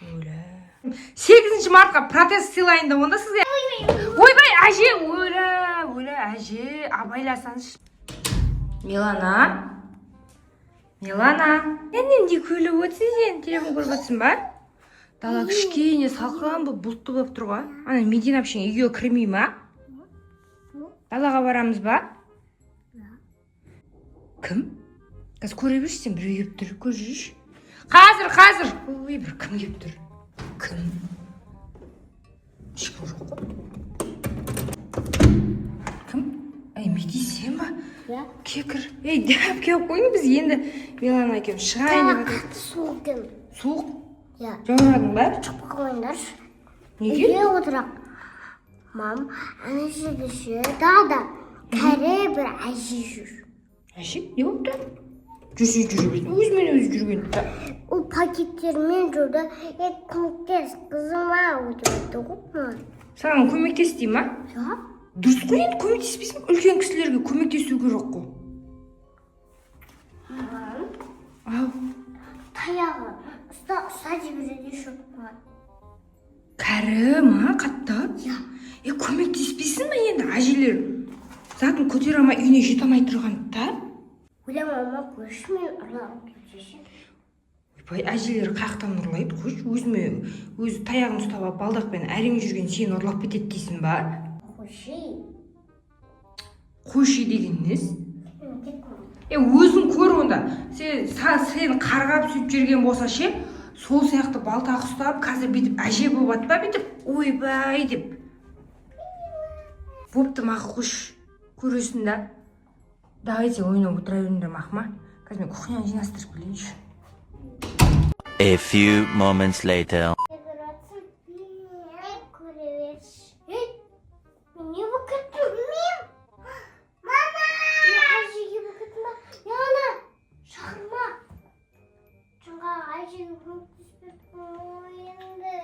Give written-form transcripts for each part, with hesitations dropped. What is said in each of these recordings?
Өлә, 8 мартқа протез сыйлайын да онда сізге. Ойбай, әже, өлә, өлә, әже, абайласаңызшы. Милана, Милана, енді не күліп отырсың? Сен телефон көріп отырсың ба? Дала кішкене салқын болып, бұлтты болып тұр ғой. Ана Медина әпшең үйге кірмей ма? Далаға барамыз ба? Кім? Қазір көре берші сен, біреу келіп тұр, көріп жүрші. Қазір, қазір. Ой, бір кім келіп тұр? Кім? Ешкім жоқ қой. Кім? Ей, Меди, сен ба? Иә. Кекір. Ей, деп келіп қойдың, біз енді Милана екеуміз шығайын деп жатырмыз. Қатты суық екен. Суық? Иә. Жаурадың ба? Шықпай қойыңдаршы. Неге? Үйде отырақ. Мам, ана жерде ше, далада кәрі бір әже жүр. Әже не болыпты? Жүрсе, жүре берсін, өзімен өзі жүрген. Ол пакеттермен жүрді. Е, көмектес, қызым ау деп айтты ғой маған. Саған көмектес дей ма? Иә. Дұрыс қой енді, көмектеспейсің. Үлкен кісілерге көмектесу керек қой. Мам, Ау. таяғы ұста, ұста жібереді еще маған. Кәрі ма, қатты? Иә. Е, көмектеспейсің ба енді? Әжелер затын көтере алмай, үйіне жете алмай тұрған да. Өлә, мама, көрші, мен ұрлап кетші. Ойбай, әжелер қаяқтан ұрлайды? Қойшы, өзіме өзі таяғын ұстап алып, балдақпен әрең жүрген сені ұрлап кетеді дейсің ба? Қойшы. Қойшы деген несі? Мен кеттім. Е, өзің көр онда. Сен сені қарғап сөйтіп жүрген болса ше, сол сияқты балтақ ұстап, қазір бүйтіп әже болып атпа, бүйтіп ойбай деп. Бопты, мақұл, қойшы, көресің да. Давайте ойнап отыра беріңдер, мақұл ма? Қазір мен кухняны жинастырып келейінші. A few moments later. Не көріп жатсың? Ей, көре берші. Ей, мен не болып кеттім? Мен? Мама! Мен әжеге болып кеттім ба? Милана, шақырма. Жаңа әжеге көмектеспеппін ғой енді.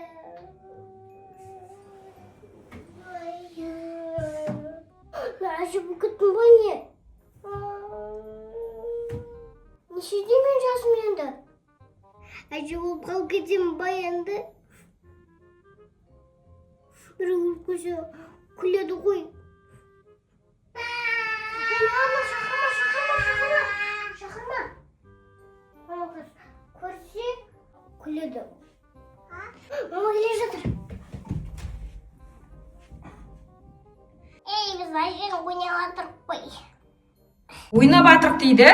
Ой, мен әже болып кеттім ба, не? Нешеде мен жасым енді? Әже болып қалып кетемін ба енді? Біреу көріп көрсе, күледі ғой. Ей, мама, шақырма, шақырма, шақырма, шақырма. Мама қазір көрсе, күледі. Мама келе жатыр. Ей, біз әжені ойнап жатырық қой. Ойнап жатырық дейді.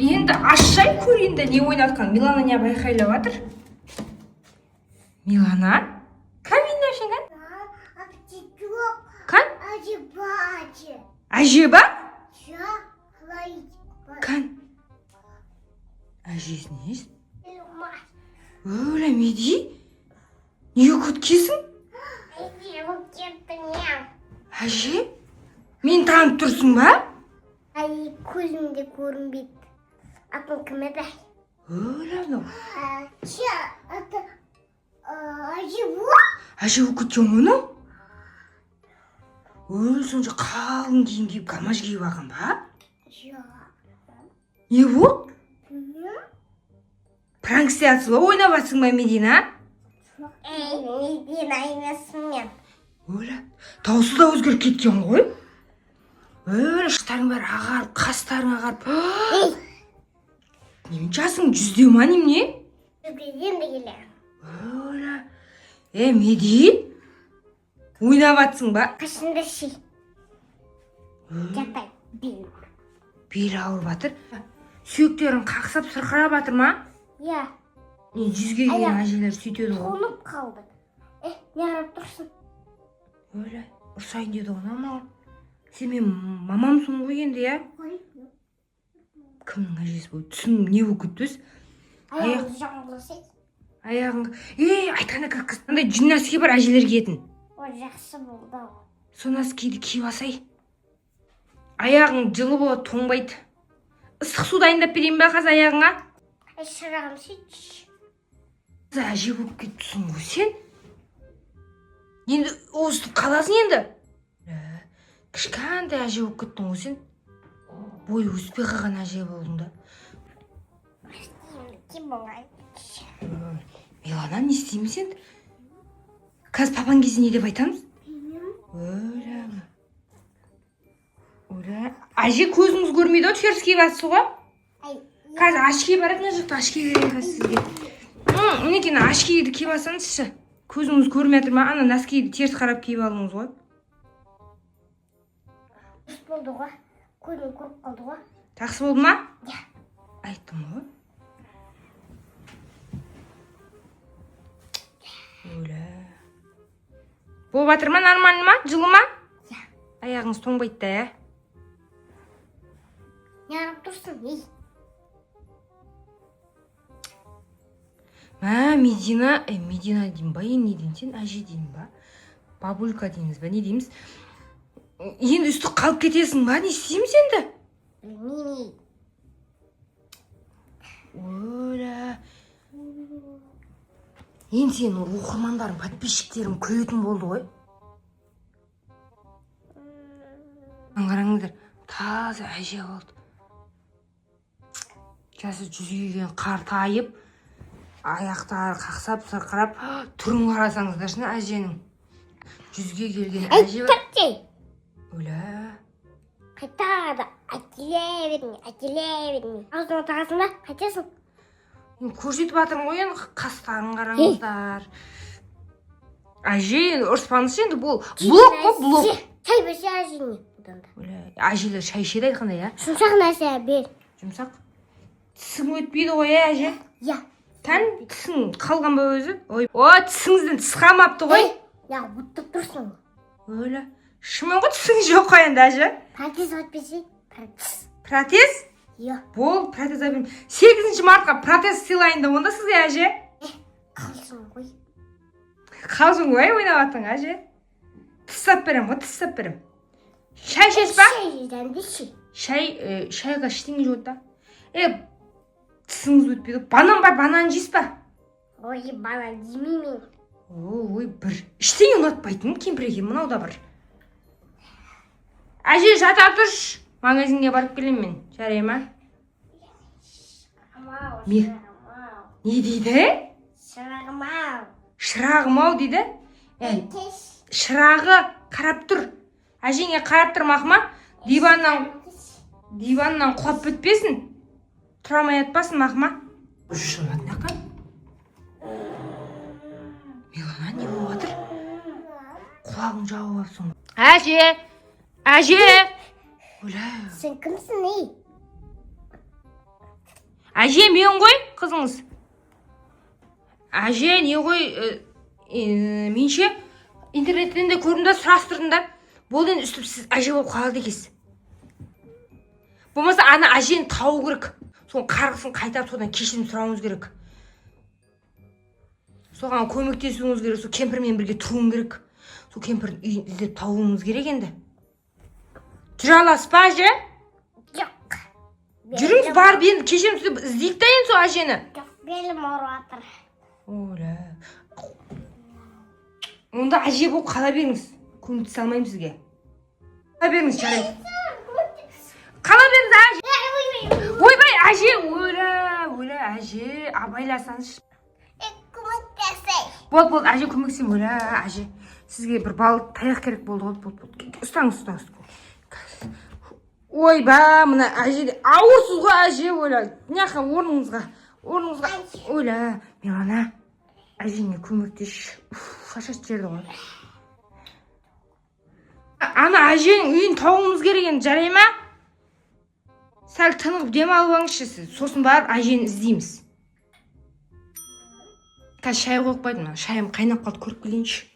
Енді ашшай, көр енді, не ойнап жатқан. Милана не айқайлап жатыр? Милана, кім енді, әшең, кән? Әже жоқ. Кән? Әже бар, әже. Әже ба? Жоқ, қалай? Кән, әжесі несі? Өлә, Меди, неге күткенсің? Әже болып кеттім мен. Әже, мені танып тұрсың ба? Ай, көзім де көрінбейді. Атың кім еді? Өлә, мынау. Че, аты әже бол? Әже болып кеткен ғой мынау. Өл, сонша қалың киім киіп, гамаш киіп алған ба? Жоқ. Не болды? Пранк істеп жатсың ба, ойнап жатсың ба, Медина? Ей, Медина емеспін мен. Өлә, дауысы да өзгеріп кеткен ғой. Өлә, шаштарың бәрі ағарып, қастарың ағарып. Ей, Немене, жасың 100-де ма, немене? Бізге енді келе. Өлә, е, Меди, ойнап жатсың ба? Қашында ши. Жатай, бел. Белі ауырып жатыр, сүйектерің қақсап, сырқырап жатыр ма? Иә. Не, 100-ге келген Аяқ. әжелер сөйтеді ғой. Тоңып қалды. Е, не қарап тұрсың? Өлә, ұрсайын деді ғой мынау маған. Сен менің мамамсың ғой енді, иә? Ой. Кімнің әжесі болып, түсім не болып кетті өзі? Аяғымды жаңғыласай. Аяғың, ей, айтқанда, қыз, андай жүн носки бар, әжелер киетін. О, жақсы болды. Сол носкиді киіп алсай, аяғың жылы болады, тоңбайды. Ыстық су дайындап берейін ба қазір аяғыңа? Ай, шырағым, сөйтші. Әже болып кеттісің ғой сен енді, өстіп қаласың енді. Ә, кішкентай әже болып кеттің ғой сен, бойы өспей қалған әже болдың да. Енді киіп алайын. Милана, не істейміз енді? Қазір папаң келсе, не деп айтамыз? Білмеймін. Өлә, өлә, әже, көзіңіз көрмейді ғой, теріс киіп жатсыз ғой. Ай. Қазір очки бар еді мына жақта, очки берейін қазір сізге. Мінекей, мына очкиді киіп алсаңызшы. Көзіңіз көрмей жатыр ма? Ана носкиді теріс қарап киіп алдыңыз ғой. Дұрыс болды ғой. Көзім көріп қалды ғой. Жақсы болды ма? Иә. Айттым ғой. Өлә, болып жатыр ма? Нормально ма? Жылы ма? Иә. Аяғыңыз тоңбайды да, иә? Не қарап тұрсың, ей? Мә, Медина, Медина деймін ба енді, не деймін сен, әже деймін ба, бабулька дейміз ба, не дейміз енді? Үсті қалып кетесің ба? Не істейміз енді? Білмеймін. Өлә, енді сенің оқырмандарың, подписчиктерің күлетін болды ғой. Қараңыздар, таза әже болды. Жасы 100-ге келген, қартайып, аяқтары қақсап, сырқырап, түрін қарасаңыздаршы әженің. 100-ге келген Ей, әже бар. тәттей. Өлә. Қайтады, әкеле берме, әкеле берме. Аузыңа тағасың ба? Қайтесің? Енді көрсетіп жатырмын ғой енді, қастарын қараңыздар. Әже, енді ұрыспаңызшы енді, бұл блог қой, блог. Шай берсе әжеңе бұдан да. Өлә, әжелер шай ішеді айтқандай, иә? Жұмсақ нәрсе бер. Жұмсақ. Тісің өтпейді ғой, иә, әже? Иә. Тән тісің қалған ба өзі? Ой, о, тісіңізден тіс қалмапты ғой. Ей, я бұттып тұрсың. Өлә, шынымен ғой, тісің жоқ қой енді, әже. Протез өтпесе, протез. Протез? Иә. Бол, протез әперемін. 8 мартқа протез сыйлайын да онда сізге, әже. Қалсын ғой. Қалжың ғой ойнап жатырсың, әже. Тіс сап беремін ғой, тіс сап беремін. Шай ішесіз ба? Шай дәмді шай. Шай, шайға ештеңе жоқ та. Тісіңіз өтпейді. Банан бар, банан жейсіз ба? Ой, бала жемеймін. Ой, бір ештеңе ұнатпайтын кемпір екен мынау да бір. Әже, жата тұршы, магазинге барып келемін мен, жарай ма? Ау, шырағым ау. Не дейді? Шырағым ау. Шырағым ау дейді. Әй, Кеш. шырағы, қарап тұр, әжеңе қарап тұр, мақма. Диваннан құлап бітпесін, тұра алмай жатпасын, мақма. Шығып мына жаққа. Милана, не болып жатыр? Құлағың жауып алыпсың ғой. Әже, әже, өлә. Сен кімсің, ей? Әже, мен ғой, қызыңыз. Әже, не ғой, мен ше интернеттен де көрдім да, сұрастырдым да. Болды енді, үстіп сіз әже болып қалады екенсіз. Болмаса ана әжені табу керек, соның қарғысын қайтарып, содан кешірім сұрауыңыз керек, соған көмектесуіңіз керек, сол кемпірмен бірге тұруың керек, сол кемпірдің үйін іздеп табуыңыз керек. Енді жүре аласыз ба, әже? Жоқ. Жүріңіз, барып енді кешірім сұрап іздейік та енді сол әжені. Жоқ, белім ауырып жатыр. Оля, онда әже болып қала беріңіз, көмектесе алмаймын сізге. Қала беріңіз, жарайды, қала беріңіз, әже. Ойбай, әже, өлә, өлә, әже, абайласаңызшы. Көмектесей. Болды, болды, әже, көмектесемін. Өлә, әже, сізге бір бал таяқ керек болды ғой. Болды, болды, ұстаңыз, ұстаңыз. Ойбай, мына әже де ауырсыз ғой, әже. Өлә, мына жаққа, орныңызға, орныңызға. Өлә, Милана, әжеңе көмектесші. Уф, шаршатып жіберді ғой. Ана әженің үйін табуымыз керек енді, жарай ма? Сәл тынығып демалып алыңызшы сіз, сосын барып әжені іздейміз. Қазір шай қойып қойдым, мына шайым қайнап қалды, көріп келейінші.